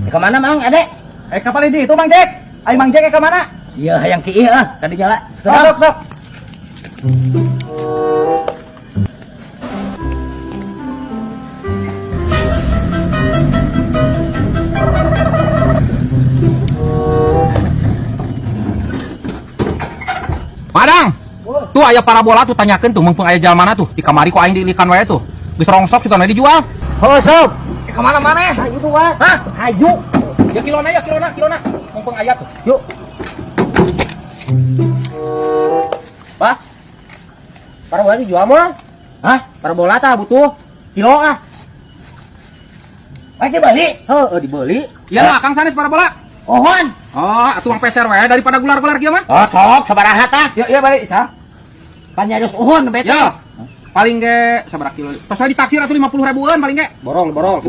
Ke mana Mang, Adek? Eh kapal ini itu Mang Jack. Ai Mang Jack ke mana? Iya, hayang kiih ah, tadi nyala. Sok sok sok. Madang. Tuh aya parabola tuh tanyakeun tuh mumpung aya jalmana tuh di kamari ku aing diilikan wae tuh. Geus rongsok sugan we dijual. Oh, sob. Eh, kemana maneh? Hayu tuh, Wak. Hah? Hayu. Ya kilona ya kilona kilona. Mumpung aya tuh. Yuk. Pak, Parabola dijual mah? Hah? Parabola tah butuh kilo ah. Baik dibeli. Heuh, dibeli. Iya lah Kang sanes parabola. Ohon. Oh, atuh mang peser wae daripada gular-gular kieu mah. Oh, sok sabaraha tah? Ya, iya balik, Ca. Pan nyarios uhun bete. Ya. Paling ge sabaraha kilo. Tos we ditaksir atuh 50 ribuan paling ge. Borong, borong.